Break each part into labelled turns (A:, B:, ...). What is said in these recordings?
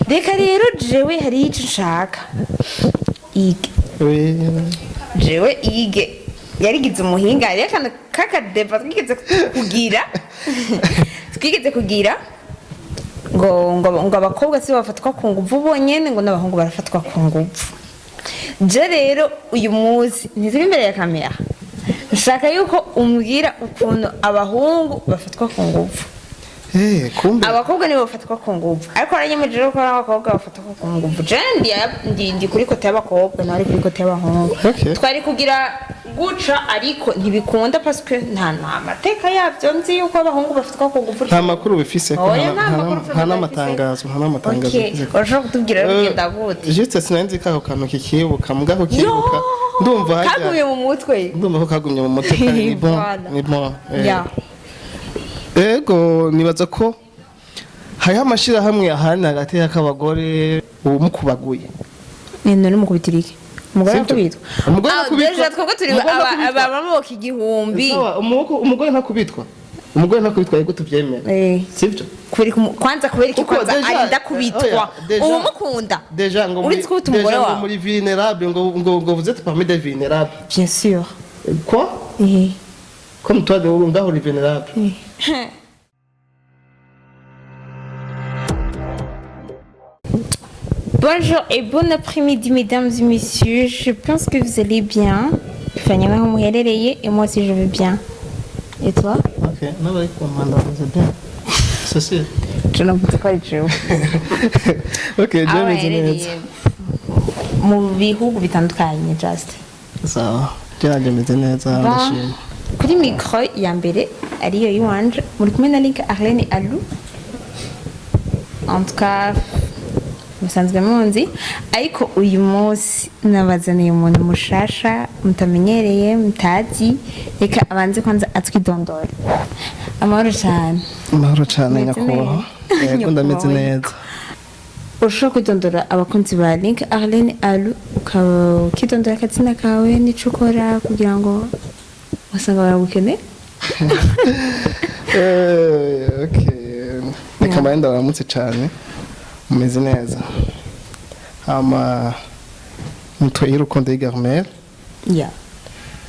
A: Reka rero jewe hariho ico nshaka ige.
B: Oui.
A: Jewe ige yarigize umuhinga. Hariho akantu k'akadeba twigeze kugira ngo abakobwa si bo bafatwa ku nguvu bonyene, ngo n'abahungu barafatwa ku nguvu. Je rero uyu munsi ntiziri imbere ya kamera, nshaka yuko umbwira ukuntu abahungu bafatwa ku nguvu.
B: Kumbe.
A: Abakobwa nibo bafatwa ku nguvu, ariko aranyemeje ko n'abakobwa bafatwa ku nguvu. Je ndi kuri côté y'abakobwa, nawe ari kuri côté y'abahungu. Twari kugira guca, ariko ntibikunda parce que nta mateka yabyo nzi yuko abahungu bafatwa ku nguvu.
B: Nta makuru bifise ko.
A: Oya, nta makuru.
B: Nta n'amatangazo
A: Okay,
B: bifise ko.
A: urashobora kutubwira rero bigenda gute?
B: Juste sinari nzi ko ako kantu kikibuka, muga kukibuka ndumva harya
A: Kagumye mu mutwe.
B: Ndumva ko kagumye mu mutwe kandi ni bon.
A: Voilà.
B: Ni bon.
A: Ya.
B: Ego, nibaza ko hariho amashirahamwe ahana hagati y'akabagore ubu mukubaguye.
A: Ni none mukubitira iki umugore?
B: Sibyo?
A: Akubitwa.
B: Umugore
A: Ah,
B: ntakubitwa.
A: déjà twebwe turi
B: Umugore ntakubitwa.
A: abamoko 1000.
B: Sawa, umugore ntakubitwa, umugore ntakubitwa, yego tuvyemera. Sibyo?
A: Kubera iki kwanza, kubera iki
B: Kuko
A: kwanza arinda kubitwa?
B: Oya,
A: Ubu mukunda
B: déjà ngo muri
A: Uretse kubita umugore
B: déjà ngo
A: wawe.
B: muri vulnérable, ngo vous êtes parmi des vulnérables.
A: Bien sûr.
B: Quoi?
A: Eh.
B: Comme toi de ngaho uri vulnérable.
A: Bonjour et bon après-midi, mesdames et messieurs. Je pense que vous allez bien. Bivanye n'aho muherereye, et moi aussi je vais bien. Et toi?
B: OK, n'abari ku mpanda bameze bien, c'est sûr.
A: Je navuze ko ari jewe.
B: OK, je
A: Aho
B: meze neza.
A: baherereye mu bihugu bitandukanye, just.
B: Sawa, je nanje meze neza, ndashima.
A: Kuri micro ya mbere ariyo y'iwanje, muri kumwe na Link Arlene Alou. En tout cas, musanzwe munzi, ariko uyu munsi nabazaniye umuntu mushasha mutamenyereye, mutazi. Reka abanze kwanza atwidondore. Amahoro cyane.
B: Amahoro cyane.
A: Meze
B: Nyakubahwa.
A: neza.
B: Yego, ndameze
A: Nyakubahwa.
B: neza.
A: Ushobora kwidondora abakunzi ba Link Arlene Alou, ukaba ukidondora akazina kawe n'ico ukora, kugira ngo wasanga baragukeneye.
B: OK, reka mbaye ndabaramutse cyane, mumeze neza. Hama nitwa Irukundo Garmel.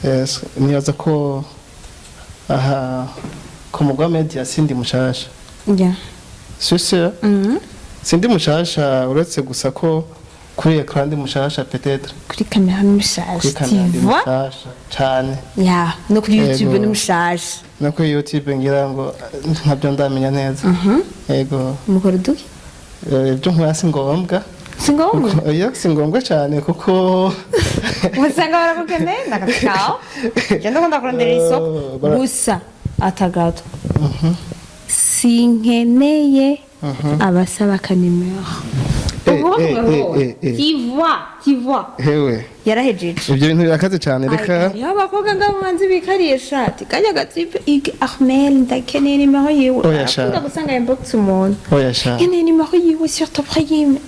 B: Yes, nibaza ko aha ku Mugwa Media sindi mushasha. C'est sûr. Sindi mushasha, uretse gusa ko kuri écran ndi mushasha peut-être.
A: Kuri kamera
B: Kuri
A: n'umushasha.
B: kamera ndi
A: Tu vois?
B: mushasha cyane.
A: Ya, no kuri YouTube
B: Yego.
A: n'umushasha.
B: No kuri YouTube ngira ngo ntabyo ndamenya neza. Yego.
A: Mukora uduki?
B: Ibyo nkora si ngombwa.
A: Si ngombwa.
B: Oya, si ngombwa cyane kuko
A: Usanga baragukeneye ndakazi kawe. Je ndakunda kurondera isoko. Gusa atagato sinkeneye abasaba akanimero. Tu vois, tu vois?
B: Hewe.
A: Yarahejeje.
B: Ibyo bintu birakaze cyane, reka.
A: Hariho abakobwa ngabo banzi bikariye shati kajya gatipe ige Ahmel, ndakeneye nimero yiwe.
B: Oya, sha.
A: Arakunda gusanga inbox umuntu.
B: Oya sha.
A: Nkeneye nimero yiwe, surtout Prime.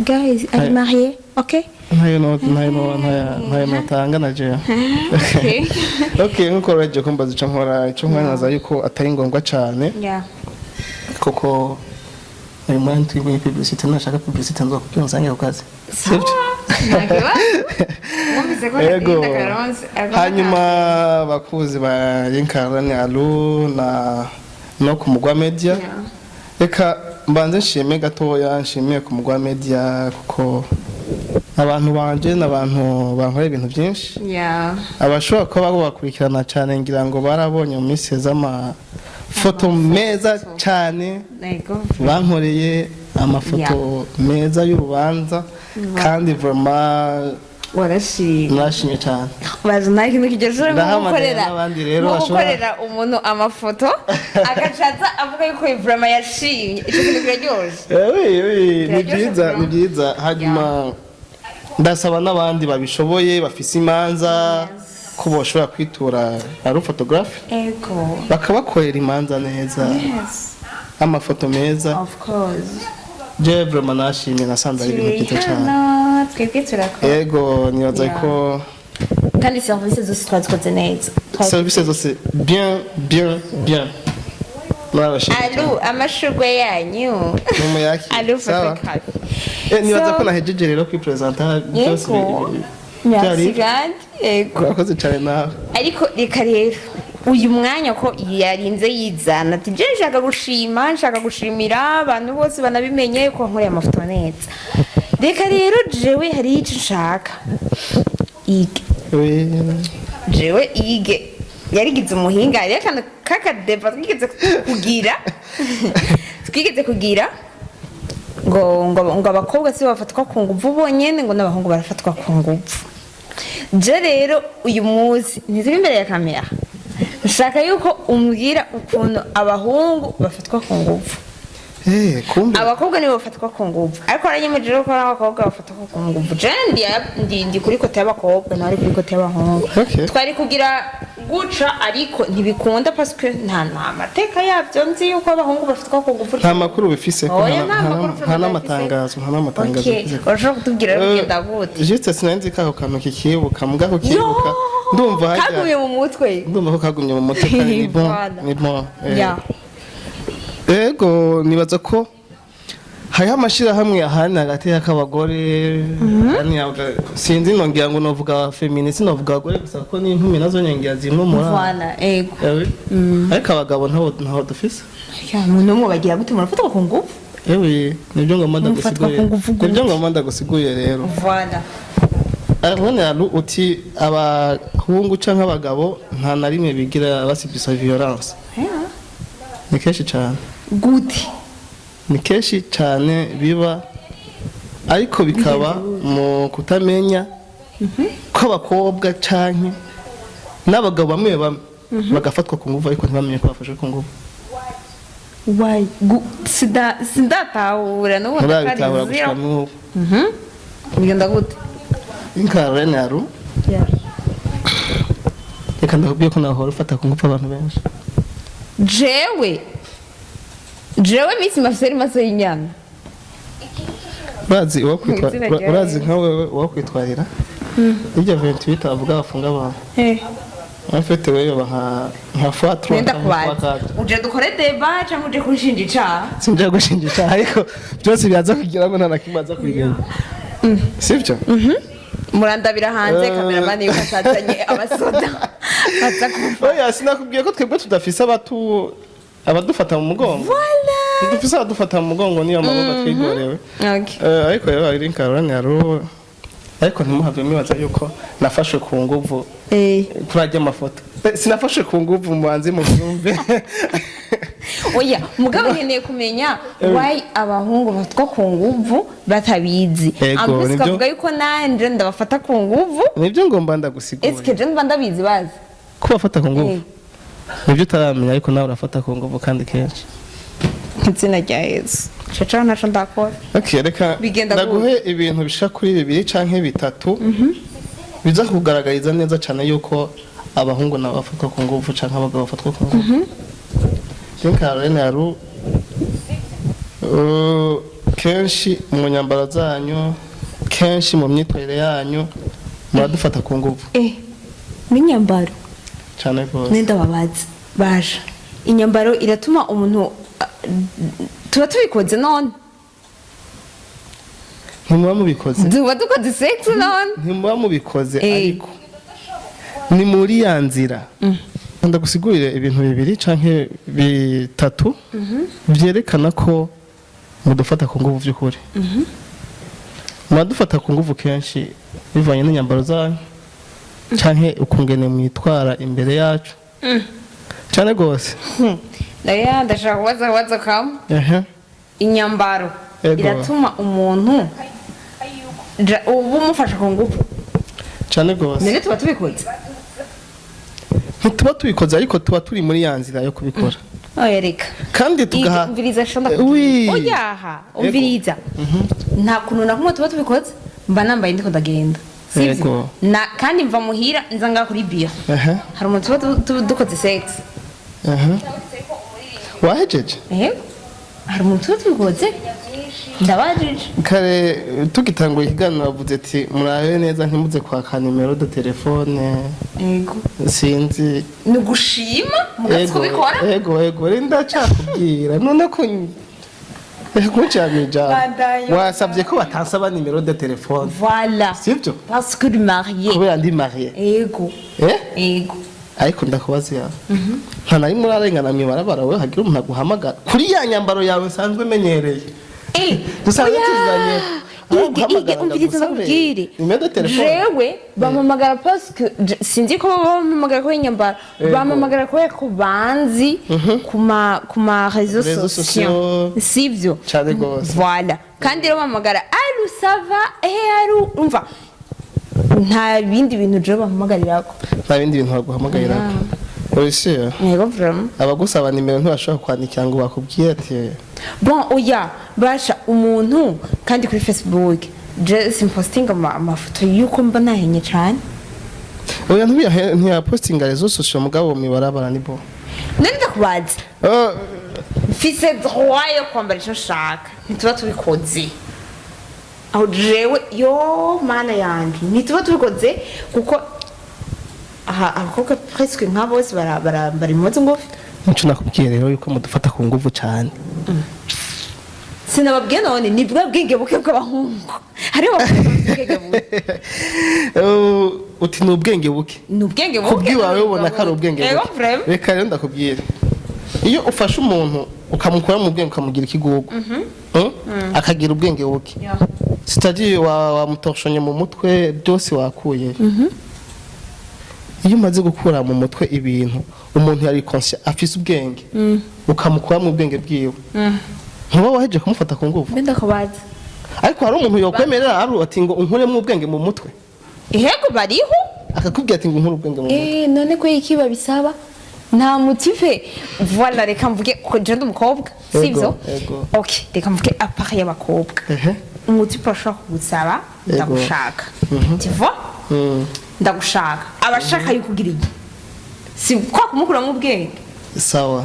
A: Guys, ari
B: Ayo.
A: marié, ok?
B: Ntayo no ntayo no ntayo notanga na jewe.
A: Okay.
B: OK, nkuko rero kumbaza ico nkora, ico nkora naza yuko atari ngombwa cyane kuko uyu mwanya turi muri publicité, nashaka publicité nzokubwira unsange ku kazi.
A: Sawa, nta kibazo. Wumvise ko
B: Ego.
A: nakagenda karonse.
B: Hanyuma bakuzi ba Linkarane Alu na no ku Mugwa Media, reka mbanze nshime gatoya, nshimiye ku Mugwa Media kuko abantu banje n'abantu bankorera ibintu byinshi. Abashobora kuba bakurikirana cyane ngira ngo barabonye mu minsi z'amafoto meza cyane. Bankoreye amafoto meza y'urubanza kandi vraiment
A: Warashimye.
B: Narashimye cyane.
A: Baza nta kintu kigejeje nko
B: Ndahamagara
A: gukorera
B: n'abandi rero
A: nko
B: bashobora-
A: gukorera umuntu amafoto agacaza avuga yuko vraiment yashimye. Icyo kintu kiraryoshye.
B: Oui, oui, ni
A: Biraryoshe
B: byiza,
A: vraiment.
B: ni byiza. Hanyuma ndasaba n'abandi babishoboye bafise imanza ko boshobora kwitura ari photographe bakabakorera imanza neza, amafoto meza.
A: Of course.
B: Je vraiment nashimye, nasanze ari ibintu
A: Turi
B: byiza cyane.
A: hano twebwe turakora.
B: Ego, nibaza ko
A: Kandi serivisi zose twazikoze neza.
B: Service zose bien, bien, bien. Murabashimye cyane.
A: Alu, amashurwe yanyu.
B: Mumuyakire.
A: Alu
B: Sawa.
A: photography.
B: Nibaza
A: So-
B: ko nahejeje rero kwipresenta byose.
A: Yego. Merci
B: Byari
A: grande. Yego.
B: Urakoze cyane nawe.
A: Ariko reka rero uyu mwanya ko yarinze yizana ati: "Je nshaka gushima, nshaka gushimira abantu bose banabimenye ko nkoreye amafoto neza." Reka rero jewe hari icyo nshaka ige.
B: Oui.
A: Jewe ige yarigize umuhinga, hariyo akantu k'akadeba twigeze kugira ngo abakobwa si bafatwa ku nguvu bonyene, ngo n'abahungu barafatwa ku nguvu. Je rero uyu munsi ntiziri imbere ya kamera, nshaka yuko umbwira ukuntu abahungu bafatwa ku nguvu.
B: Kumbe.
A: Abakobwa nibo bafatwa ku nguvu, ariko aranyemeje rero ko n'abakobwa bafatwa ku nguvu. Je ndi kuri côté y'abakobwa, nawe ari kuri côté y'abahungu. Twari kugira guca, ariko ntibikunda parce que nta mateka yabyo nzi yuko abahungu bafatwa ku nguvu.
B: Nta makuru bifise ko.
A: Oya, nta makuru.
B: Nta n'amatangazo
A: Okay,
B: bifise ko.
A: urashobora kutubwira rero bigenda gute?
B: Juste sinari ko ako kantu kikibuka, mbwa kukibuka ndumva hajya
A: Kagumye mu mutwe.
B: Ndumva ko kagumye mu mutwe kandi ni bon.
A: Voilà.
B: Ni bon.
A: Ya.
B: Ego, nibaza ko hariho amashirahamwe ahana hagati y'ak'abagore, sinzi, nongera ngo novuga féministe, sinovuga abagore gusa kuko n'inkumi nazo nyongera zimwe muri abo.
A: Voilà, ego.
B: Ewe. Ariko abagabo ntaho dufise.
A: Ya, muntu umwe bagira gute? Murafatwa ku nguvu?
B: Ewe, nibyo ngomba
A: Mufatwa
B: ndagusigurire.
A: ku nguvu gute?
B: Nibyo ngomba ndagusigurire rero.
A: Voilà.
B: None Alu, uti abahungu canke abagabo nta na rimwe bigira basibisa violence. Ni kenshi cane.
A: Gute?
B: Ni kenshi cane biba, ariko bikaba mu kutamenya ko abakobwa canke n'abagabo bamwe bamwe bagafatwa ku nguvu, ariko ntibamenye ko bafashwe ku nguvu.
A: Why? Sindatahura n'ubundi.
B: Nturabitahura gushika n'ubu?
A: Bigenda gute?
B: Inkarene Aru, reka ndakubwiye ko nahora ufata ku ngufu abantu benshi.
A: Jewe Miss Marcel maso y'inyana.
B: Urazi uwo
A: Izina rya
B: urazi nka wewe uwo kwitwarira ibyo 28 bavuga bafunga abantu, en fait wewe yoba nka fois 3.
A: Nenda kubaza, uje dukore débat cyangwa uje kunshinja icaha?
B: Sinjya gushinja icyaha, ariko byose byaza kugira ngo nta na kimwe aza kubigenda, sibyo?
A: Murandabira hanze, kameramani yuko atazanye abasoda baza kumva.
B: Oya, sinakubwiye ko twebwe tudafise abadufata mu mugongo? Dufise abadufata mu mugongo, niyo maboko twigorewe. Ariko rero ari Caroline yaro, ariko ntimuhave mwibaza yuko nafashwe ku nguvu kuri ajya amafoto. Sinafashwe ku nguvu, mubanze mubyumve.
A: Oya, mugabo nkeneye kumenya why abahungu bafatwa ku nguvu batabizi.
B: Ego,
A: En plus
B: nibyo.
A: ukavuga yuko nanje ndabafata ku nguvu.
B: Nibyo ngomba ndagusigurira.
A: Eske je mba ndabizi bazi?
B: Ko bafata ku nguvu, nibyo utaramenya, ariko nawe urafata ku nguvu kandi kenshi.
A: Izina rya Yesu, cecaho ntaco ndakora.
B: Okay, reka
A: Bigenda gute?
B: ndaguhe ibintu bishika kuri bibiri canke bitatu biza kugaragariza neza cyane yuko abahungu nabo bafatwa ku nguvu canke abagabo bafatwa ku nguvu. Jean Caroline Aru, kenshi mu nyambaro zanyu, kenshi mu myitwarire yanyu, muradufata ku nguvu.
A: N'inyambaro?
B: Cyane rwose.
A: Nenda babazi baje, inyambaro iratuma umuntu tuba tubikoze none?
B: Ntimuba mubikoze.
A: Tuba dukoze sex none?
B: Ntimuba mubikoze, ariko ni muri ya nzira. Ndagusigurire ibintu bibiri canke bitatu byerekana ko mudufata ku nguvu by'ukuri. Muradufata ku nguvu kenshi bivanye n'inyambaro zanyu canke ukungene mwitwara imbere yacu, cyane rwose.
A: Ndaya ndashaka kubaza akabazo kamwe. Inyambaro iratuma umuntu uba umufasha ku ngufu?
B: Cyane rwose.
A: None tuba tubikoze?
B: Ntituba tubikoze, ariko tuba turi muri ya nzira yo kubikora.
A: Oya, reka.
B: Kandi tugaha
A: Umviriza shonda.
B: Oui.
A: Oyaha, umviriza, nta kuntu na kumwe tuba tubikoze. Mba nambaye ndiko ndagenda, sivyo?
B: Yego.
A: Na kandi mva muhira nza ngaha kuri biyo, hari umuntu tuba dukoze sex?
B: Aha. Wahejeje?
A: Eh, hari umuntu tuba tubikoze. Ndabajije.
B: Kare tugitangura ikiganiro bavuze ati murabe neza ntimuze kwaka numéro de téléphone.
A: Yego.
B: Sinzi.
A: Ni ugushima mugatsi kubikora.
B: Ego, rero ndacakubwira none ko kuncamija.
A: Bandanya.
B: Wasabye ko batansaba numéro de téléphone.
A: Voilà.
B: Sibyo?
A: Parce que uri marié.
B: Kubera ndi marié.
A: Yego.
B: Eh.
A: Yego.
B: Ariko ndakubaza, yawe nta na rimwe urarengana mw'ibarabara, we hagira umuntu aguhamagara kuri ya nyambaro yawe nsanzwe menyereye, dusanzwe tuzanye,
A: Ige, ige, umviriza ndakubwire.
B: Numéro de téléphone?
A: Jewe bampamagara parce que sinzi ko bampamagara kubera inyambaro. Bampamagara kubera ko banzi ku ma réseaux
B: Réseaux
A: sociaux.
B: sociaux.
A: Sivyo?
B: Cane gose.
A: Voilà. Kandi rero bampamagara: "Aru, ça va?" "Eh, aru." Umva, nta bindi bintu jewe bampamagarirako.
B: Nta bindi bintu baguhamagarira uri?
A: Yego, vraiment.
B: Abagusaba nimero ntibashobora kwandikira ngo bakubwire ati?
A: Bon, oya, basha umuntu kandi kuri Facebook je simpostinga amafoto yuko mba nahenye cane.
B: Oya, ntiyapostinga réseaux sociaux, mugabo mw'ibarabara ni bo.
A: None ndakubaza, mfise droit yo kwambara ico nshaka. Ntituba tubikoze aho jewe? Yo mana yanje, ntituba tubikoze kuko aha abakobwa presque nka bose barambara impuzu ngufi.
B: Nico nakubwiye rero, yuko mudufata ku nguvu cane.
A: Sinababwiye none? Ni bwa bwenge buke bw'abahungu. Hariho abakobwa bafite ubwenge buke.
B: Uti ni ubwenge buke.
A: Ni ubwenge buke.
B: Kubwiwawe ubona ko ari ubwenge
A: Yego,
B: buke.
A: Vraiment.
B: Reka rero ndakubwira, iyo ufashe umuntu ukamukura mu bwenge ukamugira ikigugu, Akagira ubwenge buke, c'est-à-dire wamutoshonye mu mutwe byose wakuye. Iyo umaze gukura mu mutwe ibintu umuntu yari conscient, afise ubwenge, ukamukura mu bwenge bwiwe, ntuba waheje kumufata ku ngufu?
A: Mbe ndakubaza.
B: Ariko hari umuntu yokwemerera ari ati ngo unkuremo ubwenge mu mutwe?
A: Ihego, bariho.
B: Akakubwira ati ngo unkure ubwenge mu mutwe?
A: Eh, none ko iki babisaba nta motif. Voilà, reka mvuge ko je ndi umukobwa, sivyo?
B: Ego.
A: Ok, reka mvuge à part y'abakobwa. Umutipe ashobora kugusaba "Ndagushaka", tu vois? "Ndagushaka", abashaka yuko ugira iki? Si kwa kumukuramo ubwenge?
B: Sawa,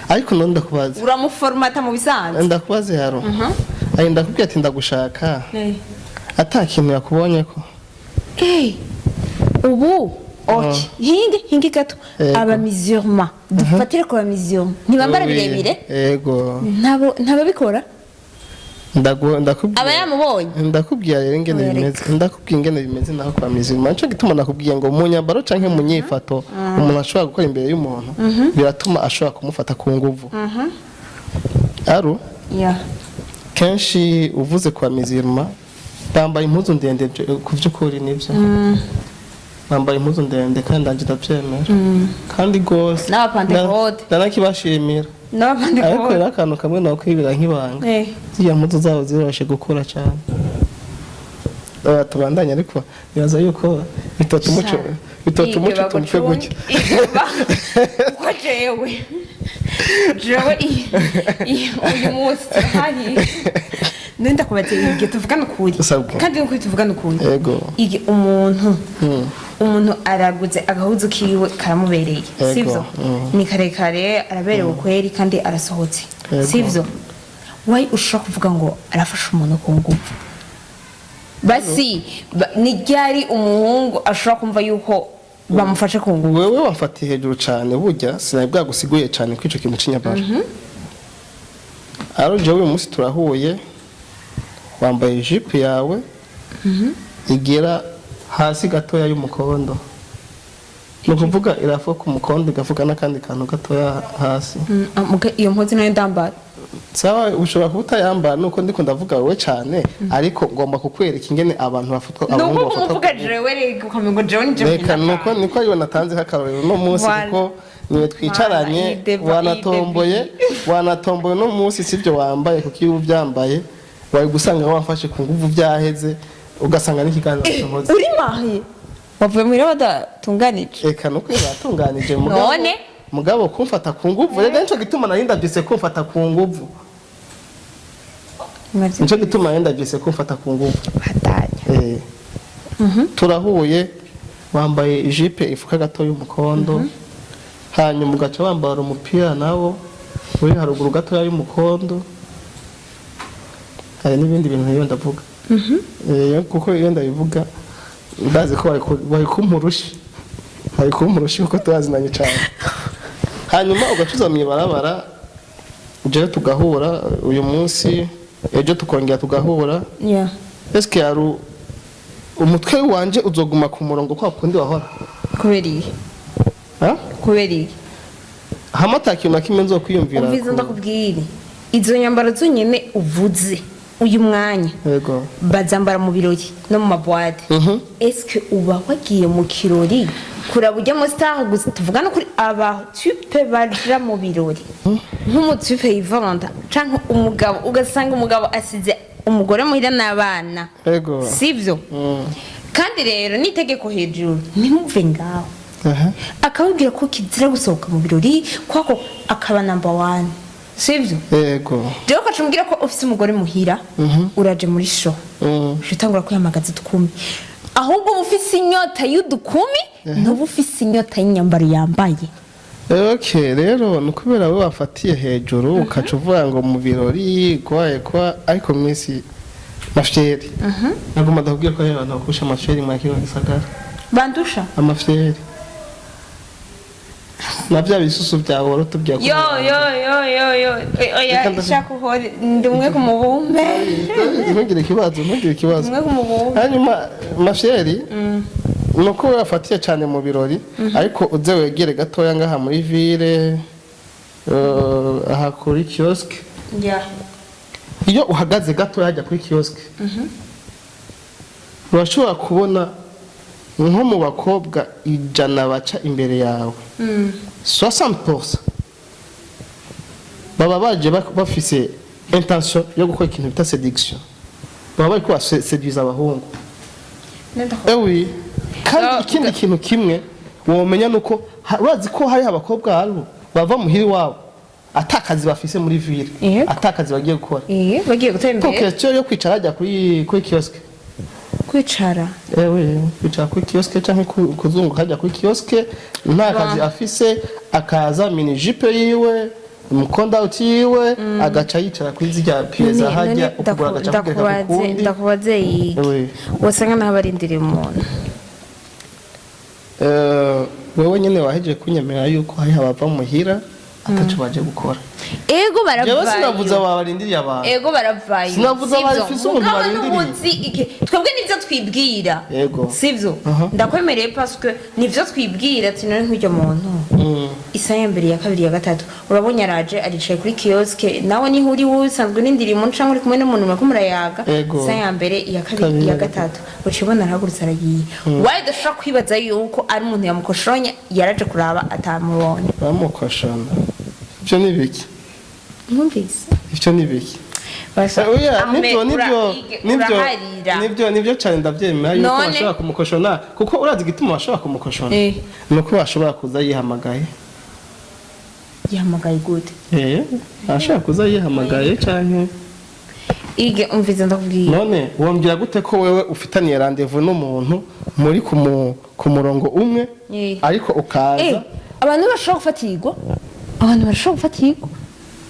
B: ariko none ndakubaza.
A: Uramuformata mu bisanzwe.
B: Ndakubaze, haro ayi ndakubwira ati "Ndagushaka", ata kintu yakubonye ko?
A: Eh, ubu ok, hinge hinge gato. Abamizurma, dufatire ku bamizurma, ntibambara birebire?
B: Ego.
A: Ntabo ntababikora.
B: Ndakubwira.
A: Aba yamubonye.
B: Ndakubwira rero ingene
A: Oya,
B: bimeze. Ndakubwira ingene bimeze naho kwa mizirima. Nico gituma nakubwiye ngo mu nyambaro canke mu nyifato umuntu ashobora gukora imbere y'umuntu biratuma ashobora kumufata ku nguvu, aru. Kenshi uvuze kwa mizirima bambaye impuzu ndende, ku vy'ukuri nivyo, bambaye impuzu ndende kandi ndanje ndavyemera kandi gose.
A: N'abapantekote.
B: Ndanakibashimira. Ariko
A: N'abapantekote.
B: rero akantu kamwe nakwibira nk'ibanga, ziriya mpuzu zabo ziroroshe gukura cyane. Tubandanye, ariko nibaza yuko bitota umuco tumutwe gutya.
A: Kuko jewe uyu munsi turahari. None ndakubaza, igihe tuvugana ukuri,
B: Usabwe.
A: kandi nukuri tuvugana ukuri,
B: Ego.
A: igi umuntu araguze agahuzu kiwe karamubereye, sivyo? Ni karekare, araberewe kweri, kandi arasohotse, sivyo? Wayi ushobora kuvuga ngo arafasha umuntu ku ngufu? Basi ni ryari umuhungu ashobora kumva yuko bamufashe ku ngufu?
B: Wewe wamfatiye hejuru cyane, burya sinari bwagusiguye cyane kuri ico kintu c'inyambaro. Aro jewe uyu munsi turahuye, wambaye ijipo yawe igera hasi gatoya y'umukondo, ni ukuvuga irafuka umukondo igafuka n'akandi kantu gatoya hasi.
A: Iyo mpuzu nayo ndambara.
B: Sawa, ushobora kuba utayambara, nuko ndiko ndavuga wowe cyane, ariko ngomba kukwereka ingene abantu bafatwa,
A: Nuko
B: abahungu bafatwa.
A: kumuvuga jewe reka ukamenya ngo jewe ni jewe.
B: Reka nuko niko ariwe natanze akarorero uno munsi,
A: Voilà.
B: kuko niwe twicaranye.
A: Voilà,
B: Wanatomboye, wanatomboye uno munsi sibyo wambaye, kuko iyo ubyambaye wari gusanga wamfashe ku nguvu byaheze, ugasanga n'ikiganiro nkoze.
A: Uri marié, wavuye muhira badatunganije?
B: Eka, nuko iyo batunganije, mugabo
A: None?
B: mugabo kumfata ku nguvu rero nico gituma nari ndavyise kumfata ku nguvu. Nico gituma nari ndavyise kumfata ku nguvu.
A: Batanya.
B: Eh. Turahuye, wambaye ijipe ifuka gato y'umukondo, hanyuma ugaca wambara umupira nawo uri haruguru gatoya y'umukondo. Hari n'ibindi bintu iyo ndavuga. Kuko iyo ndabivuga ndazi ko bari kumpa urushi, bari kumpa urushi kuko turazinanye cyane. Hanyuma ugacuza mu ibarabara, jewe tugahura uyu munsi, ejo tukongera tugahura. Eske hari umutwe wanje uzoguma ku murongo kwa kundi wahora?
A: Kubera iki?
B: Ha?
A: Kubera iki?
B: Hamwe ata kintu na kimwe nzokwiyumvira.
A: Umviza, ndakubwire, izo nyambaro zonyine uvuze uyu mwanya, bazambara mu birori no mu ma boîtes. Eske uba wagiye mu kirori kuraba ujya mu star gusa? Tuvuga no kuri aba type baja mu birori, nk'umu type yivanda canke umugabo, ugasanga umugabo asize umugore muhira n'abana. Sivyo? Kandi rero n'itegeko hejuru, ntimuve ngaho. Akababwira ko kizira gusohoka mu birori, kwako akaba number one, sivyo?
B: Yego.
A: Rero ukaca umubwira ko ufise umugore muhira, uraje muri show, uca utangura kwiyamagaza udukumi. Ahubwo uba ufise inyota y'udukumi, ntuba ufise inyota y'inyambaro yambaye.
B: Okay, rero ni ukubera we wafatiye hejuru, ukaca uvuga ngo mu birori kwaye kwa, ariko mwisi mafyeri nagomba ndakubwira ko hari abantu bakurusha amafyeri mwa kino gisagara.
A: Bandusha?
B: Amafyeri na bya bisusu byawe wari utubwiye ko
A: Yo yo yo yo yo, oya.
B: Reka
A: Shaka uhore, ndi umwe ku mubumbe.
B: Ntugire ikibazo, ntugire ikibazo.
A: Umwe ku mubumbe.
B: Hanyuma mafyeri ni uko wafatiye cyane mu birori, ariko uze wegere gatoya ngaha muri ville, aha kuri kiosque. Iyo uhagaze gatoya hajya kuri kiosque, urashobora kubona nko mu bakobwa 100 baca imbere yawe, 60% baba baje bafise intention yo gukora ikintu bita séduction, baba bari kubaseduza abahungu. Ewi, kandi ikindi kintu kimwe womenya nuko urazi ko hari abakobwa hariho bava muhira iwabo atakazi bafise muri ville, atakazi bagiye gukora.
A: Eh, bagiye
B: Ko
A: gutembera.
B: Question yo kwicara hajya kuri kiosque.
A: Kwicara?
B: Ewe, kwicara kuri kiosque canke kuzunguka hajya kuri kiosque nta kazi afise, akaza mini jupe yiwe, umukondawuti yiwe, agaca yicara kuri zirya piyeza hajya, ukugura agaca kugereka ku kundi.
A: Ndakubaze yige.
B: Ewe.
A: Wasanga naho barindiriye umuntu.
B: Wewe nyene wahejeje kunyemera yuko hari abava muhira ataco baje gukora.
A: Ego,
B: Jewe sinavuze
A: baravayo.
B: aba barindiriye abantu.
A: Ego, baravayo.
B: Sinavuze
A: Sivyo?
B: abafise umuntu
A: Mugabo
B: barindiriye.
A: n'ubuzi twebwe nivyo twibwira. Sivyo? Ndakwemereye, parce que nivyo twibwira ati none nk'uryo muntu, isaha ya mbere, ya kabiri, ya gatatu, urabonye araje aricaye kuri kiosque, nawe niho uri wowe usanzwe urindiriye umuntu canke uri kumwe n'umuntu muriko murayaga. Isaha ya mbere, iya kabiri,
B: Kabiri,
A: iya
B: iya
A: gatatu, uciye ubona arahagurutse aragiye. Waye udashobora kwibaza yuko ari umuntu yamukoshonye, yaraje kuraba atamubonye.
B: Bamukoshana, ivyo ni biki?
A: Mwumvise?
B: Ivyo ni biki?
A: Basha-
B: Oya,
A: Ahmed,
B: nibyo nibyo. Nibyo.
A: Uraharira.
B: Nibyo cyane, ndabyemera yuko bashobora kumukoshona, kuko urazi igituma bashobora kumukoshona? Ni uko bashobora kuza yihamagaye.
A: Yahamagaye gute?
B: Ashobora kuza yihamagaye canke
A: Ige, umvize, ndakubwiye.
B: None wongera gute ko wewe ufitaniye rendez-vous n'umuntu muri ku murongo umwe, ariko ukaza
A: Abantu bashobora gufatirwa, abantu barashobora gufatirwa.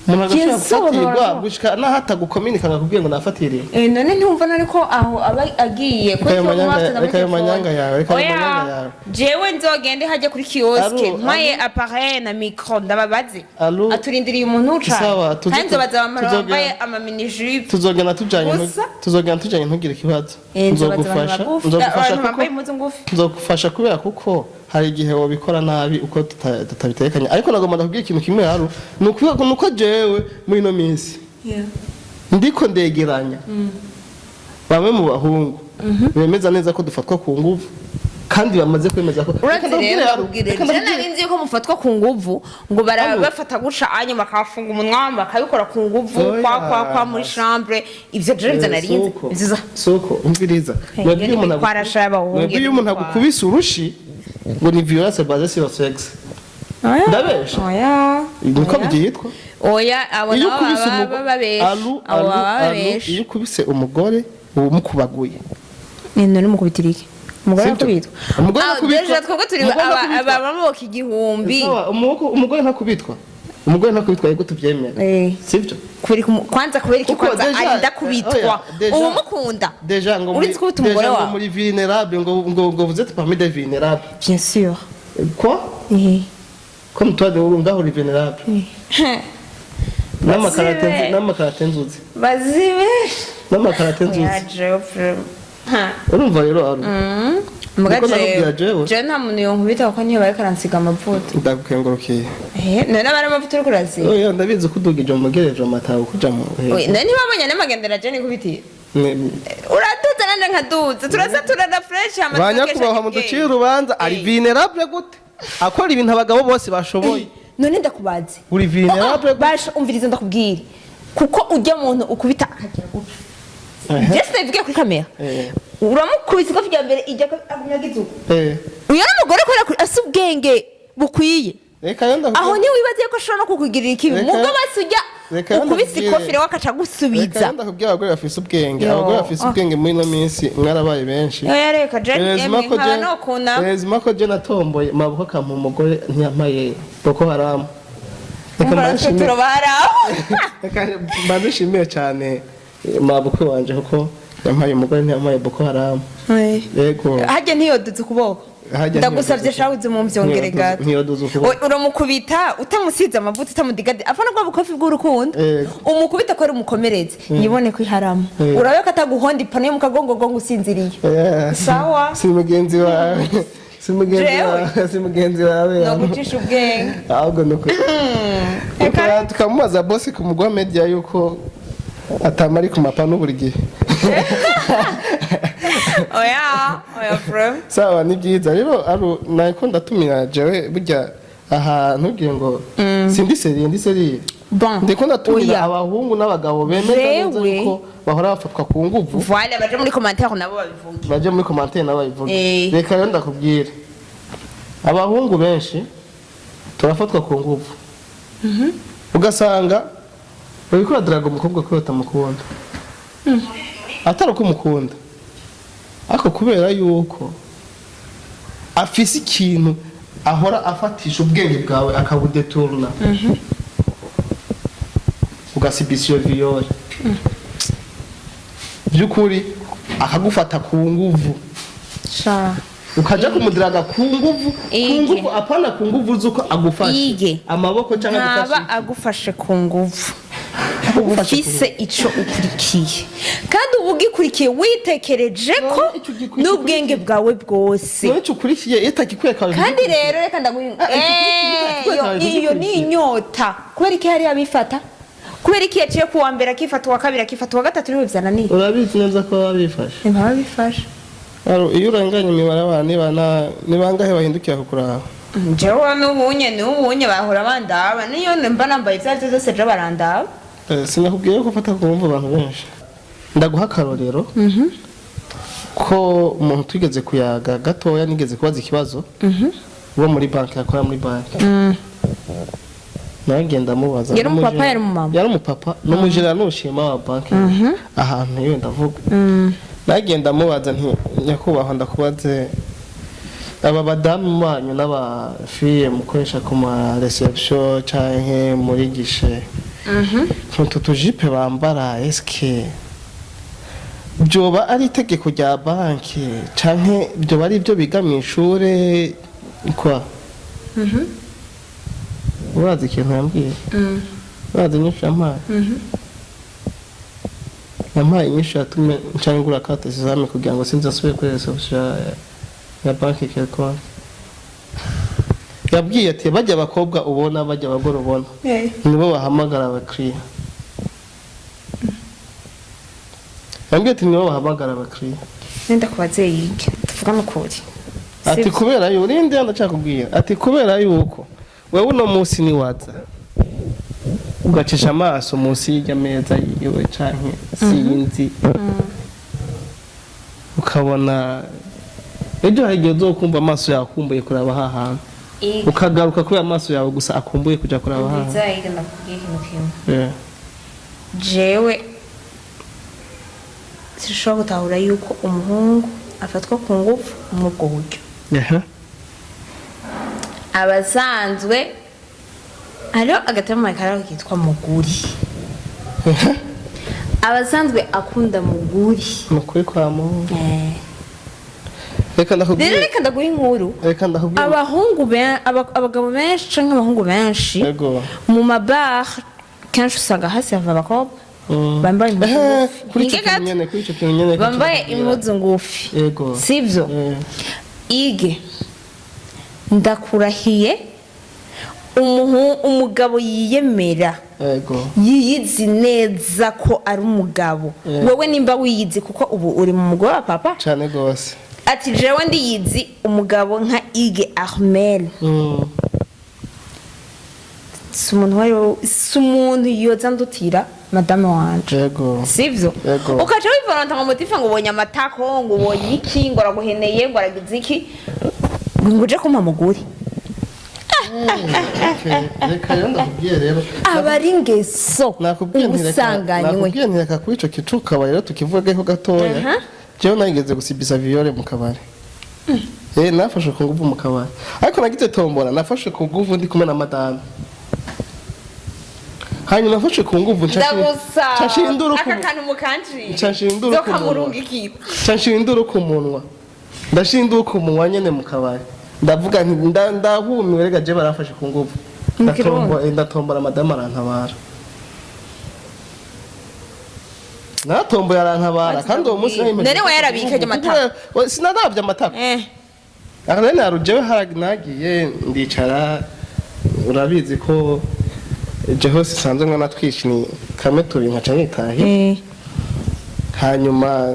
B: Umuntu agashobora
A: Yesu, abantu
B: gufatirwa
A: barashobora.
B: gushika n'aho atagukominika akakubwira ngo nafatiriye.
A: None ntumva none ko aho aba agiye
B: Reka ayo manyanga, reka ayo manyanga yawe, reka ayo
A: Oya,
B: manyanga yawe.
A: Jewe nzogende hajya kuri kiosque,
B: Aru,
A: ntwaye appareil na micro, ndababaze.
B: Aru.
A: Aturindiriye umuntu uca
B: Sawa,
A: kandi nzobaza abamara bambaye ama mini jupe
B: tuzogenda tujanye
A: Gusa?
B: Tuzogenda tujanye, ntugire ikibazo.
A: Nzobaza abantu
B: Nzogufasha.
A: bagufi,
B: Nzogufasha
A: abantu
B: kuko
A: bambaye impuzu ngufi.
B: Nzogufasha kubera kuko hari igihe wobikora nabi uko tutabitekanye, ariko nagomba ndakubwira ikintu kimwe haru, ni ukuvuga nuko jewe muri ino minsi ndiko ndegeranya bamwe mu bahungu bemeza neza ko dufatwa ku nguvu, kandi bamaze kwemeza ko
A: Urazi
B: Reka ndakubwire,
A: rero,
B: Haru,
A: ndakubwire,
B: reka
A: je
B: ndakubwire.
A: nari nzi yuko mufatwa ku nguvu, ngo
B: Haru.
A: barabafata guca hanyuma bakabafunga umunwa, bakabikora ku nguvu.
B: Oya.
A: Kwa muri chambre, ivyo je nivyo nari nzi.
B: Suko.
A: Ivyo
B: Suko, umviriza.
A: Hey,
B: Mwebwe iyo
A: iyo
B: umuntu
A: ni kwarasha y'abahungu,
B: mwebwe iyo umuntu agukubise urushi ngo ni violence basée sur le sexe.
A: Oya.
B: Ndabesha?
A: Oya.
B: Niko
A: Oya.
B: byitwa.
A: Oya, abo
B: Iyo
A: nabo
B: ukubise
A: baba
B: umugore
A: babesha.
B: Alu,
A: Abo
B: alu,
A: baba
B: alu,
A: babesha.
B: iyo ukubise umugore uba umukubaguye.
A: Ni none mukubitira iki umugore?
B: Sibyo?
A: Akubitwa?
B: Umugore
A: Ah,
B: ntakubitwa.
A: déjà twebwe turi
B: Umugore ntakubitwa.
A: abamaboko igihumbi.
B: Sawa, umugore ntakubitwa. Umugore ntakubitwa, yego, tuvyemera. Sivyo?
A: Kubera iki kwanza, kubera iki
B: Kuko
A: kwanza arinda kubitwa?
B: Oya,
A: Ubu mukunda
B: déjà ngo muri
A: Uretse kubita umugore
B: déjà ngo
A: wawe.
B: muri vulnérable, ngo vous êtes parmi des vulnérables.
A: Bien sûr.
B: Quoi?
A: Eh.
B: Comme toi de ngaho uri vulnérable n'amakarate.
A: Bazibe.
B: N'amakarate nzuzi.
A: Bazibe.
B: N'amakarate nzuzi.
A: Oya, jewe vraiment. Ha.
B: Urumva rero aru
A: Muga
B: Niko nakubwira
A: jewe
B: jewe.
A: Jewe nta muntu yonkubita kuko niyo bariko aransiga amavuta.
B: Ndagukengurukiye.
A: Eh, none aba ari amavuta uriko urasiga?
B: Oya, ndabizi ko udugije mu mugereje amataha kuja mu
A: Oya, none ntibabonye n'amagendera je nikubitiye? Uraduza nanje nkaduza, turasa turara fresh hama
B: Ba
A: tugakesha
B: nyakubahwa,
A: ubwenge.
B: muducire urubanza, ari
A: Eh.
B: vulnérable gute akora ibintu abagabo bose bashoboye?
A: None ndakubaze.
B: Uri vulnérable gute?
A: Basha, umviriza ndakubwira, kuko ujya muntu ukubita akagira gutya, je sinabivugiye kuri kamera, uramukubise ikofi rya mbere ijya akunyagiza uko. Uyu ni umugore kubera ko asa ubwenge bukwiye.
B: Reka rero ndakubwira.
A: Aho ntiwibaze ko ashobora no kukugirira ikibi.
B: Reka-
A: Mugo basi ujya
B: Reka rero
A: ukubise
B: ndakubwire.
A: ikofi rero akaca
B: Reka
A: agusubiza.
B: rero ndakubwira, abagore bafise ubwenge,
A: Yo.
B: abagore bafise
A: Ah.
B: ubwenge muri ino minsi mwarabaye benshi.
A: Oya, reka je
B: Hezima ko
A: nkaba nokuna.
B: Hezima ko je natomboye maboko akampa umugore, ntiyampaye Boko Haram. Reka mbanshimire.
A: Turabara.
B: Reka mbanze nshimire cyane mabukwe wanje kuko yampaye umugore, ntiyampaye Boko Haram. Yego.
A: Harya ntiyoduze ukuboko?
B: Harya
A: Ndagusavye
B: ntiyoduze.
A: shawe, uze mumvyongere gato.
B: Ntiyoduze ukuboko.
A: Uramukubita utamusize amavuta, utamudigadi, apana bwa bukofi bw'urukundo.
B: Yego.
A: Umukubita ko ari umukomeretse, yibone ko iharamu. Urabe ko ataguhonda ipanu yo mu kagongogongo usinziriye. Sawa.
B: Si mugenzi wawe, si mugenzi
A: Jewe?
B: wawe, si mugenzi wawe.
A: No gucisha ubwenge.
B: Ahubwo nuko
A: Reka-
B: tukamubaza bosi ku mugwa media yuko atamari ku mapanu buri gihe.
A: Oya, oya, bro.
B: Sawa, ni byiza rero aru nako ndatumira jewe burya aha ntubwire ngo sindi sérieux, ndi sérieux.
A: Bon.
B: Ndiko ndatumira
A: Oya.
B: abahungu n'abagabo bemeza neza
A: Jewe.
B: yuko bahora bafatwa ku nguvu.
A: Voilà, baje muri commentaire nabo babivuge.
B: Baje muri commentaire nabo babivuge. Reka rero ndakubwira, abahungu benshi turafatwa ku nguvu, ugasanga uriko uradaraga umukobwa kubera utamukunda, atari uko umukunda, ariko kubera yuko afise ikintu ahora afatisha ubwenge bwawe akabudeturuna, ugasibisa iyo viol, by'ukuri akagufata ku nguvu,
A: Sha.
B: ukaja kumudiraga ku nguvu, ku
A: Ige.
B: nguvu, apana ku nguvu z'uko agufashe
A: Ige.
B: amaboko cyangwa
A: Ntaba
B: agufashe
A: agufashe ku nguvu.
B: Agufashe ku
A: Ufise ico ukurikiye, kandi uba ugikurikiye witekereje ko
B: None ico ugikurikiye-
A: n'ubwenge bwawe bwose.
B: None ico ukurikiye iyo utakikwereka
A: Kandi rero reka ndaguha
B: Ah, icyo ukurikiye,
A: iyo ni inyota. Kubera iki hariya bifata? Kubera iki yaciye ku wa mbere akifata, uwa kabiri akifata, uwa gatatu niwe vyananiye?
B: Urabizi neza ko baba bifashe.
A: Ntibaba bifashe.
B: Iyo urenganye imibarabara ni bangahe bahindukira kukuraba?
A: Jewe n'ubunye bahora bandaba, niyo mba nambaye ivyo arivyo vyose je barandaba.
B: Sinakubwiye ko ufata ku nguvu abantu benshi? Ndaguha akarorero ko umuntu twigeze kuyaga gatoya, nigeze kubaza ikibazo wo muri banki, akora muri banki, nawe ngenda mubaza.
A: Yari umupapa, yari umumama?
B: Yari umupapa, ni umujera n'ushima wa banki ahantu iyo ndavuga. Nagenda mubaza nti: "Nyakubahwa, ndakubaze, aba badamu banyu n'abafiye mukoresha ku ma réception canke muri guichet, utu tujipe bambara, eske byoba ari itegeko rya banki canke byoba ari ibyo biga mu ishure kwa?" Urazi ikintu yambwiye? Urazi inyishu yampaye? Yampaye inyishu yatumye nca ngura carte sesame kugira ngo sinze nsubire kuri réception ya banki quelconque. Yabwiye ati: "Bajya abakobwa ubona, bajya abagore ubona, nibo bahamagara abakiriya." Yambwiye ati: "Nibo bahamagara abakiriya."
A: Nenda kubaze yige tuvugane ukuri.
B: Ati
A: Sivyo?
B: Kubera yuko urinde, ndacakubwira, ati kubera yuko wewe uno munsi niwaza ugacisha amaso munsi y'irya meza yiwe canke sinzi, ukabona ejo hari igihe uzokumva amaso yawe akumbuye kuraba ha hantu,
A: Ige.
B: ukagaruka kubera amaso yawe gusa akumbuye kuja kuraba ha hantu.
A: Umviriza yige, ndakubwira ikintu kimwe. Jewe sinshobora gutahura yuko umuhungu afatwa ku ngufu muri ubwo buryo. Abasanzwe Hariho agatema kariho kitwa muguri, abasanzwe akunda muguri.
B: Ni ukuri kwa mu reka
A: Rero
B: ndakubwire.
A: Reka ndaguha inkuru.
B: Reka ndakubwire.
A: Abahungu abagabo benshi canke abahungu benshi mu mabar kenshi usanga hasi hava abakobwa bambaye impuzu ngufi.
B: Kuri ico
A: Hinge
B: kintu
A: gato.
B: nyene, kuri ico kintu nyene,
A: Bambaye impuzu ngufi. Sivyo? Ige, ndakurahiye, umugabo yiyemera, yiyizi neza ko ari umugabo, wowe nimba wiyizi, kuko ubu uri mu mugore wa papa,
B: Cane gose.
A: ati jewe ndiyizi, umugabo nka Ige Armel, si umuntu uwo ari we, si umuntu yoza ndutira madame wanje. Sivyo?
B: Yego.
A: Ukaca wivoronta ngo mutife, ngo ubonye amatako, ngo ubonye iki, ngo araguheneye, ngo aragize iki, ngo uje kumpa muguri.
B: Okay. Reka rero ndakubwiye rero.
A: Aba ari ingeso
B: Nakubwiye nti reka,
A: ubusanganywe.
B: nakubwiye nti reka kuri ico kicu kabari rero tukivugeho gatoya. Jewe nageze gusibisa viol mu kabari. Nafashwe ku nguvu mu kabari, ariko nagize tombora. Nafashwe ku nguvu ndi kumwe na madame, hanyuma nafashwe ku nguvu
A: Ndagusaba
B: nca nshira induru
A: aka kantu mukanjire.
B: Nca nshira induru ku munwa.
A: Zokamurungikira.
B: Nca nshira induru ku munwa, ndashira induru ku munwa nyene mu kabari, ndavuga nti ndahumiwe, rega je barafashe ku nguvu.
A: Mu Kirundi.
B: Ndatombora, madame arantabara. Natomboye arantabara, kandi uwo munsi nari
A: None we yarabikaje amatako?
B: Sinaravye amatako. Arlene Arujewe nagiye ndicara, urabizi ko je hose sanzwe mwana twishi ni kamwe turi nkaca nitahe. Hanyuma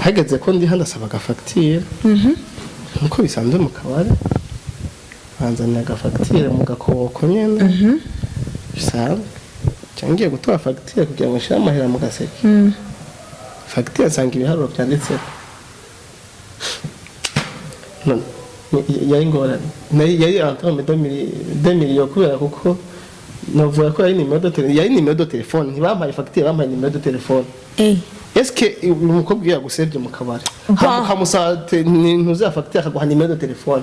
B: hageze ko ndiha, ndasaba agafagitire nkuko bisanzwe mu kabari, banzanira agafagitire mu gakoko nyene bisanzwe. Nca ngiye gutora fagitire kugira ngo nshire amahera mu gaseke, fagitire nsanga ibiharuro byanditseho. None, yari ingorane. Yari en terme de millions, kubera kuko navuga ko yari numéro de téléphone. Ntibampaye fagitire, bampaye numéro de téléphone. Est-ce que uyu mukobwa iyo yagusebye mu kabari,
A: Bon.
B: hama ukamusaba ntuzi fagitire, akaguha numéro de téléphone,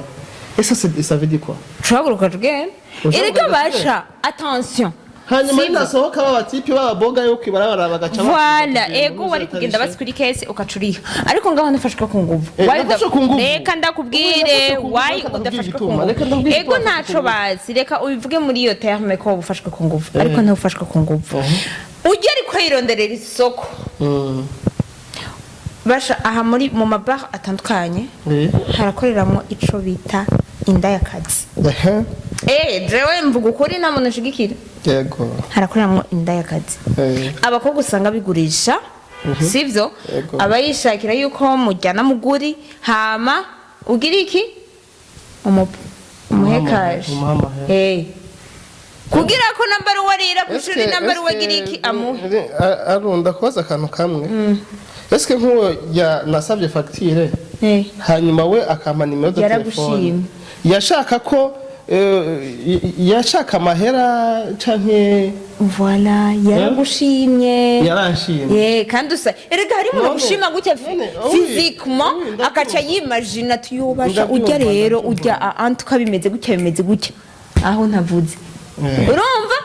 B: est-ce que ça veut dire quoi?
A: Ushobora tugenda.
B: Ushobora
A: Erega
B: kugenda.
A: basha, attention.
B: Hanyuma
A: Sivyo?
B: nasohoka, b'abatipe b'ababoga yo kwibarabara bagaca
A: Voilà, ego, wari kugenda basi kuri caisse ukacuriha, ariko ngaho nafashwe ku nguvu. Why
B: Nafashwe ku nguvu.
A: Reka ndakubwire.
B: Nafashwe ku nguvu,
A: Why
B: reka ndakubwire
A: udafashwe ku
B: igituma.
A: nguvu?
B: Reka ndakubwire
A: Ego,
B: igituma
A: ntaco
B: nafashwe ku nguvu.
A: bazi, reka ubivuge muri iyo terme ko ufashwe ku nguvu, ariko ntufashwe ku nguvu. Ujya ariko yironderera isoko. Basha, aha muri mu mabar atandukanye harakoreramo ico bita indayakazi. Jewe mvuga ukuri, nta muntu nshigikira. Harakoreramo indayakazi. Abakobwa usanga bigurisha, sivyo?
B: Yego.
A: Aba yishakira yuko mujyana muguri, hama ugira iki, umuhekaje.
B: Umuha amahera.
A: Kugira ko nambara uwarira kw'ishuri, nambara uwagira iki, amuhe.
B: Arunda kubaza akantu kamwe. Eske nk'uwo nasabye fagitire, hanyuma we akampa numéro de
A: Yaragushimye.
B: téléphone, yashaka ko yashaka amahera canke?
A: Voilà, yaragushimye.
B: Yaranshimye.
A: Ye, kandi usa, erega hari umuntu gushima gutya
B: None, oui,
A: physiquement,
B: oui, ndabyumva.
A: akaca yimagina ati yubasha
B: Ndabyumva,
A: ujya rero
B: ndabyumva.
A: ujya en tout cas bimeze gutya, bimeze gutya, aho ntavuze. Urumva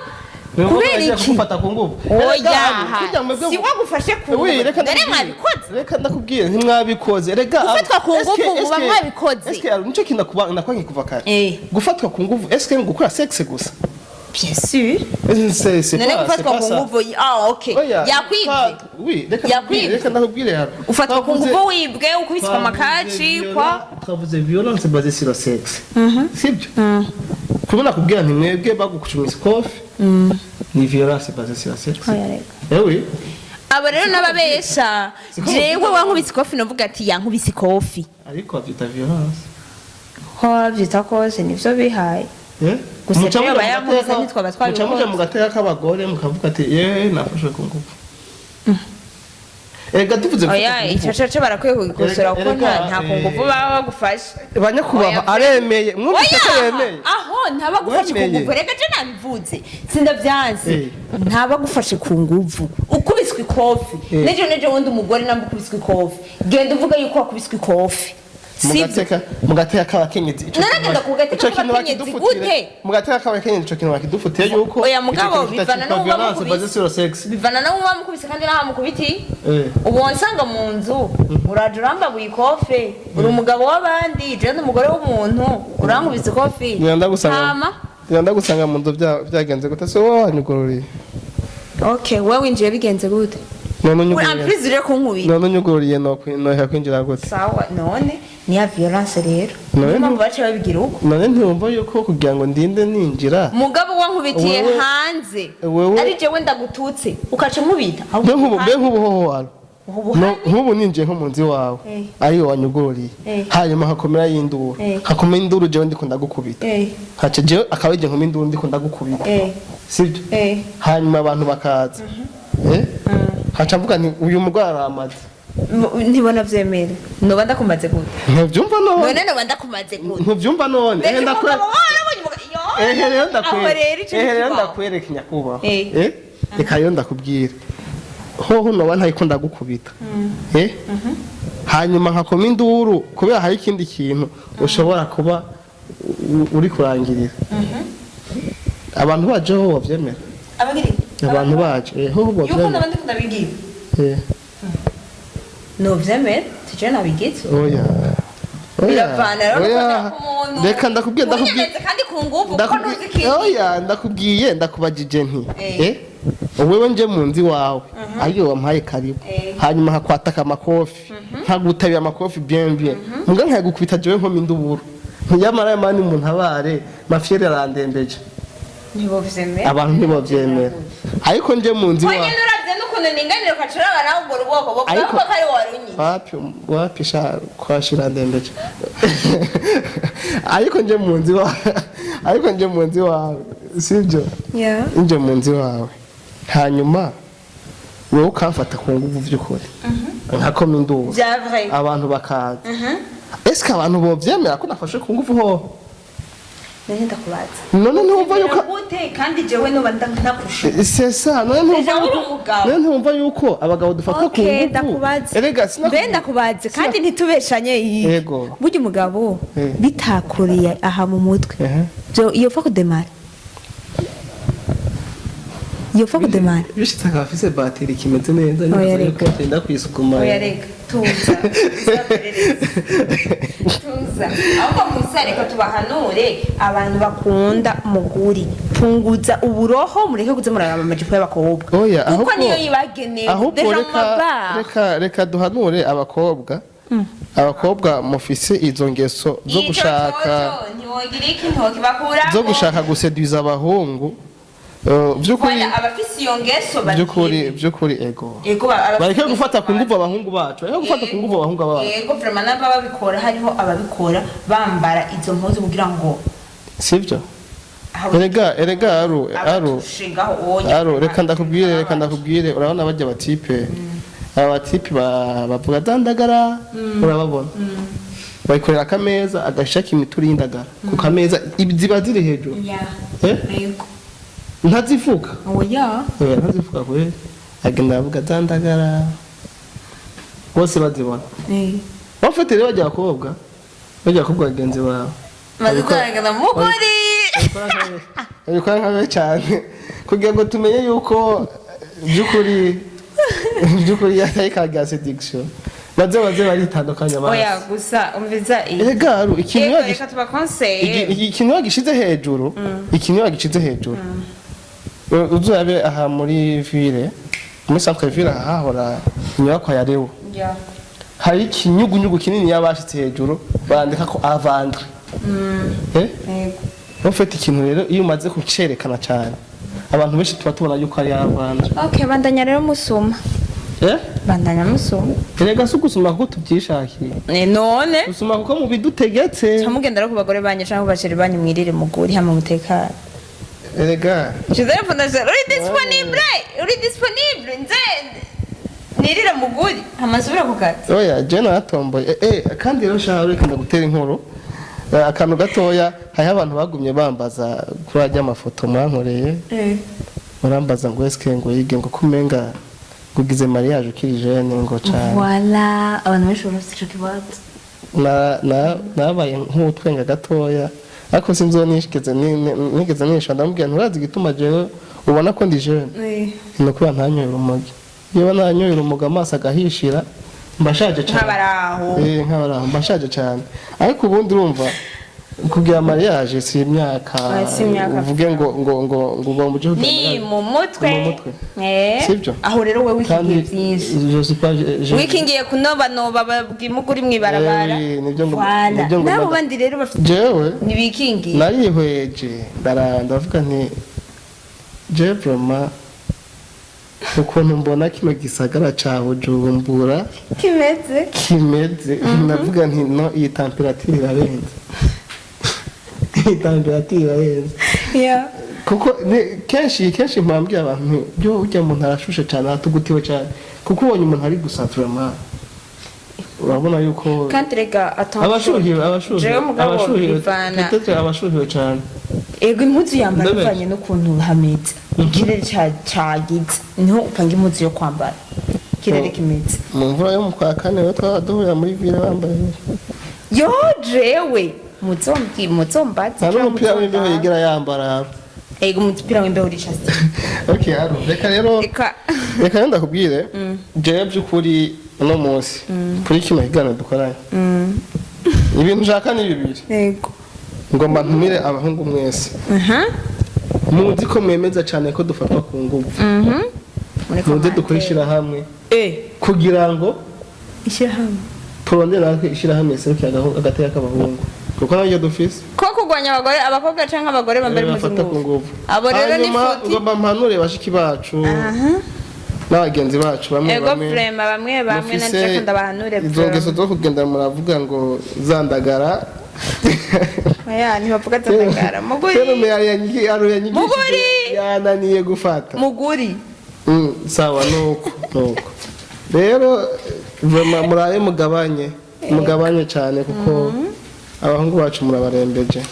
B: Ni ngombwa
A: kubera
B: yagiye
A: iki?
B: kugufata ku nguvu.
A: Oya.
B: Erega, kurya mwebwe
A: Si wagufashe ku
B: Oui,
A: nguvu.
B: reka
A: Dore
B: ndakubwire.
A: mwabikoze.
B: Reka ndakubwire, ntimwabikoze rega.
A: Gufatwa ku nguvu muba mwabikoze.
B: Eske nico kintu nakwangiye kuva kare? Gufatwa ku nguvu, eske gukora sexe gusa?
A: Bien sûr.
B: C'est
A: None
B: pas, c'est
A: gufatwa
B: pas
A: ku
B: ça.
A: nguvu, ah ok.
B: Oya,
A: Yakwibye.
B: Oui, reka
A: Yakwibye.
B: ndakubwire, reka ndakubwire hano.
A: Ufatwa ku nguvu wibwe, ukubiswe
B: Twavuze
A: amakaci kwa
B: Twavuze violence basée sur le sexe, sibyo? Kubona kubwira nti mwebwe bagucumise ikofi ni violence basée sur le sexe.
A: Oya, reka.
B: Eh oui.
A: Abo rero n'ababesha.
B: Siko
A: Jewe wankubise ikofi, novuga ati yankubise ikofi.
B: Ariko babyita violence.
A: Ko babyita kose nivyo bihaye.
B: Eh?
A: Gusa
B: Muca
A: rero
B: muja mu
A: bayankubise ntitwaba
B: muca muja mu
A: twabikoze.
B: gateka k'abagore mukavuga ati ye nafashwe ku ngufu. Ega tuvuze
A: Oya,
B: gufata ku
A: ico
B: ngufu.
A: coco barakwiye kugikosora, kuko
B: Erega,
A: nta ku nguvu baba bagufashe.
B: Banyakubahwa,
A: Oya,
B: aremeye, mwumvise ko
A: Oya,
B: yemeye.
A: aho ntabagufashe ku
B: Wemeye.
A: nguvu, reka je nabivuze, sindavyanse. Ntabagufashe ku nguvu, ukubiswe ikofi. Nejo nejo wundi umugore namba ukubiswe ikofi, genda uvuga yuko wakubiswe ikofi. Sivyo?
B: Mu gateka k'abakenyezi ico
A: Naragenda
B: kintu
A: ku gateka
B: ico kintu
A: k'abakenyezi
B: bakidufutire.
A: gute?
B: Mu gateka k'abakenyezi ico kintu bakidufutiye yuko
A: Oya,
B: ico
A: mugabo,
B: kintu
A: bivana
B: kitacitwa
A: n'uwo
B: violence
A: bamukubise.
B: basée sur le sexe.
A: Bivana no muba mukubise kandi naho mukubiti. Ubu wansanga mu nzu, uraje urambaguye ikofe, uri umugabo w'abandi, jewe ndi umugore w'umuntu, urankubise ikofi.
B: Ngenda gusanga
A: Hama
B: ngenda gusanga mu nzu byagenze gute? Se wowe wanyugururiye?
A: Okay, wewe winjiye bigenze gute?
B: None
A: En
B: unyugururiye?
A: plus uje kunkubita.
B: None unyugururiye, nohera kwinjira gute?
A: Sawa, none niya violence rero.
B: None
A: Niyo mpamvu baciye babigira uko.
B: None ntiwumva yuko kugira ngo ndinde ninjira?
A: Mugabo wankubitiye hanze, ari jewe ndagututse ukaca nkubita.
B: Mbe nk'ubu hoho waro
A: Ubu
B: No, nk'ubu ninjiye nko mu nzu iwawe, ariyo wanyugururiye, hanyuma hakomera y'induru, hakomera induru jewe ndiko ndagukubita, haca jewe akaba ari nkoma induru ndiko ndagukubita, sibyo? Hanyuma abantu bakaza, haca mvuga nti uyu mugore aramaze.
A: Ntibona vyemera, noba ndakumaze gute?
B: Ntubyumva none?
A: None noba ndakumaze gute?
B: Ntubyumva none?
A: Reka
B: Ehe,
A: umugabo wawe arabonye yo,
B: ehe rero
A: aho
B: ndakwereka
A: rero ico
B: ehe rero
A: ntikibaho.
B: ndakwereka nyakubahwa. Reka rero ndakubwira, hoho noba ntayiko ndagukubita, hanyuma nkakoma induru kubera hari ikindi kintu ushobora kuba uri kurangirira abantu baje, ho bavyemera?
A: Abagira
B: Abantu baje, hoho
A: yuko
B: bovyemera?
A: naba ndiko ndabigira, novyemera tije nabigize.
B: Oya. Oya.
A: Biravana rero
B: Oya.
A: no ku muntu.
B: Reka ndakubwiye, ndakubwiye.
A: Unyemeretse kandi ku nguvu, kuko ntuzi ikintu.
B: Oya, ndakubwiye, ndakubajije nti wewe nje mu nzu iwawe, ariyo wampaye karibu, hanyuma nkakwataka amakofi, nkagutabira amakofi bien bien, mbwa nkayagukubita jewe nkoma induburu, ntiyamara mani umuntu abare mafyere arandembeje.
A: Ntibovyemera.
B: Abantu ntibavyemera, ariko nje mu nzu iwawe.
A: Wonyene uravye n'ukuntu ninganira, ukaca uraba nawe ubwo ruboko bovuga ko ari warunyiye.
B: Wapi, wapi sha, kwashira ndembeje, ariko nje mu nzu iwawe, ariko nje mu nzu iwawe, sibyo?
A: Yeah.
B: Nje mu nzu iwawe, hanyuma wowe ukamfata ku nguvu vy'ukuri, nkakoma induru,
A: Vya vrai.
B: abantu bakaza, eske abantu bovyemera ko nafashe ku nguvu hoho?
A: None ndakubaza,
B: None ntiwumva yuko
A: gute kandi jewe noba ntakusha?
B: C'est ça, none ntiwumva
A: Deja uri
B: yuko
A: umugabo.
B: None ntiwumva yuko abagabo dufatwa ku
A: Okay,
B: nguvu?
A: ndakubaza.
B: Erega
A: Mbe ndakubaze kandi ntitubeshanye iyi.
B: Yego.
A: Burya umugabo bitakuriye aha mu mutwe, byo yopfa kudemara, yopfa kudemara.
B: Bishitse akaba afise bateri kimeze neza,
A: Oya,
B: nibaza
A: reka.
B: yuko tenda kwisuguma.
A: Oya, reka, tuza tuza, tuza. Ahubwo gusa reka tubahanure abantu bakunda muguri, punguza uburoho, mureke kuza muraraba amajipo y'abakobwa,
B: Oya,
A: kuko niyo yibagenewe
B: ahubwo
A: déjà mu
B: reka
A: mabara.
B: Reka duhanure abakobwa, abakobwa mufise izo ngeso zo
A: Ico
B: gushaka
A: coco, ntiwogira iki, ntiwokibakuramo.
B: Zo gushaka guseduza abahungu, by'ukuri.
A: Voilà, abafise iyo ngeso
B: By'ukuri.
A: babihebe.
B: By'ukuri, ego.
A: Ego, abafise
B: Bareke
A: ingeso
B: gufata ku nguvu abahungu bacu, bareke gufata ku nguvu abahungu bacu.
A: Yego, vraiment, n'ababikora, hariho ababikora bambara izo mpuzu kugira ngo
B: Sibyo? Erega aru aru
A: abatushingaho onye.
B: Aro, reka ndakubwire, reka ndakubwire. Urabona bajya batipe, aba batipe bavuga zandagara, urababona bayikorera akameza, agashaka imituri y'indagara ku kameza, ziba ziri hejuru. Eh?
A: Yego.
B: Ntazifuka.
A: Oya.
B: Oya, ntazifuka kweli, agenda avuga zandagara bose bazibona. Bafite rero bajya abakobwa bagenzi bawe.
A: Maze turagenda mukuri.
B: Babikora nkabe cyane kugira ngo tumenye yuko by'ukuri atari ka bya séduction, baze baritandukanya
A: Oya,
B: basi.
A: Gusa umviza iyi.
B: Erega Aru, ikintu
A: Yego,
B: iyo
A: reka tubakonseye.
B: Ikintu iyo gishize hejuru, ikintu iyo gishize hejuru, uzorabe aha muri ville, muri centre ville, aha hahora inyubakwa ya Leo, hari ikinyugunyugu kinini yabashitse hejuru, bandika ko à vendre, eh.
A: Yego.
B: Ufite ikintu rero, iyo umaze kucerekana cyane, abantu benshi tuba tubona yuko ari à vendre.
A: Okay, bandanya rero musuma.
B: Eh.
A: Bandanya musuma.
B: Erega si ugusuma kuko tubyishakiye.
A: None
B: Gusuma kuko mubidutegetse.
A: Camugenda rero ku bagore banyu canke ku baceri banyu, mwirire muguri hamwe mutekane.
B: Erega
A: Joseph ndaje, uri disponible, uri disponible, nze nirire muguri hama nsubire ku kazi.
B: Oya, je naratomboye. Kandi rero shaka, reka ndagutera inkuru. Akantu gatoya, hariho abantu bagumye bambaza kuri ajya amafoto mwankoreye, barambaza ngo eske ngo yige ngo kumenga ngo ugize mariage ukiri jeune ngo cane.
A: Voilà, abantu benshi barafite ico kibazo.
B: Nabaye nk'utwenga gatoya, ariko sinzo nigeze nigeze nisha. Ndamubwira, nturazi igituma jewe ubona ko ndi jeune? Ni ukuba ntanyoye urumogi. Iyo nanyoye urumogi, amaso agahishira, mba nshaje cane.
A: Nk'abaraho.
B: Eh, nk'abaraho, mba nshaje cane. Ariko ubundi urumva, kugira mariage si imyaka.
A: Ah, si imyaka.
B: Uvuge ngo ugomba uje kugira
A: Ni
B: mariage.
A: mu mutwe.
B: Mu mutwe. Sibyo?
A: Aho rero we
B: Kandi
A: wikingiye byinshi.
B: Je suis pas
A: Wikingiye kunobanoba babwimuga uri mw'ibarabara.
B: Eh, nibyo
A: Voilà.
B: nibyo ngomba.
A: N'abo bandi rero bafite
B: Jewe
A: ntibikingiye.
B: Narihweje, ndaraba, ndavuga nti je vraiment, ukuntu mbona kino gisagara ca Bujumbura
A: kimeze,
B: kimeze, ndavuga nti no, iyi température irarenze, iyi température irarenze. Kuko kenshi kenshi mpambwiye abantu nti byo ujya umuntu arashushe cyane, aratugutiwe cyane, kuko ubonye umuntu ari gusa, vraiment urabona yuko
A: Kandi rega attention.
B: Abashuhiwe, abashuhiwe,
A: Jewe mugabo
B: abashuhiwe,
A: bivana.
B: peut-être abashuhiwe cyane.
A: Ego, impuzu yambara
B: Ndabeshya.
A: bivanye n'ukuntu hameze, ikirere cagize, niho upanga impuzu yo kwambara, ikirere kimeze.
B: Mu mvura yo mu kwa kane rero twaba duhurira muri ville bambaye.
A: Yo, jewe muzombwi muzombaze.
B: Nta n'umupira w'imbeho yigera yambara.
A: Ego, umupira w'imbeho urica se.
B: Okay, aro reka rero,
A: Reka.
B: Reka rero ndakubwire, jewe by'ukuri uno munsi kuri kino kiganiro dukoranye, ibintu nshaka ni bibiri. Ngomba ntumire abahungu mwese muzi ko mwemeza cyane ko dufatwa ku nguvu,
A: Muri
B: muze dukore ishyirahamwe kugira ngo
A: Ishyirahamwe.
B: turondere natwe ishyirahamwe riserukira agateka k'abahungu, kuko naryo dufise.
A: Ko kurwanya abagore, abakobwa canke abagore bambara impuzu
B: Bafata ku
A: ngufi.
B: nguvu.
A: Abo rero ni
B: Hanyuma
A: futi.
B: ngomba mpanure bashiki bacu n'abagenzi bacu bamwe
A: Ego,
B: bamwe
A: vraiment, bamwe bamwe
B: mufise
A: nanje ko ndabahanure.
B: izo ngeso zo kugenda muravuga ngo zandagara.
A: Oya, ntibavuga zandagara muguri.
B: Terme yanyigishije
A: Muguri!
B: yananiye gufata.
A: Muguri.
B: Sawa, nuko rero vraiment muraye mugabanye, mugabanye cyane, kuko abahungu bacu murabarembeje.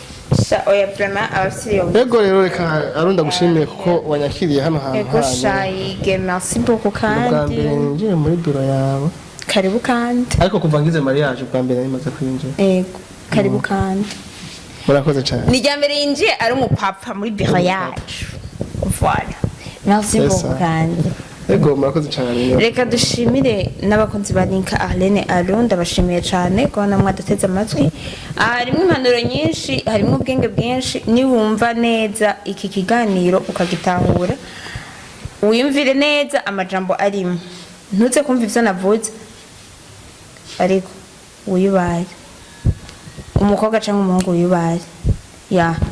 A: Sha, oya, vraiment abafite iyo.
B: Ego rero, reka arunda gushimiye kuko wanyakiriye hano hantu
A: Ego.
B: hanyu.
A: Shayige, merci beaucoup.
B: Ubwa
A: Kandi
B: mbere ninjiye muri biro yawe.
A: Karibu kandi.
B: Ariko kuva ngize mariage, ubwa mbere nimaze kwinjira.
A: Ego, karibu kandi.
B: Murakoze cyane.
A: Ni irya mbere yinjiye ari umupapa muri biro yacu. Voilà, merci
B: C'est
A: beaucoup
B: ça.
A: kandi.
B: Ego, murakoze cyane.
A: Reka dushimire n'abakunzi ba Linka Arlene Alo. Ndabashimiye cyane kubona mwadateze amatwi. Aha harimo impanuro nyinshi, harimo ubwenge bwinshi. Niwumva neza iki kiganiro ukagitahura, wiyumvire neza amajambo arimo, ntuze kumva ibyo navuze, ariko wiyubaye umukobwa cyangwa umuhungu wiyubaye ya.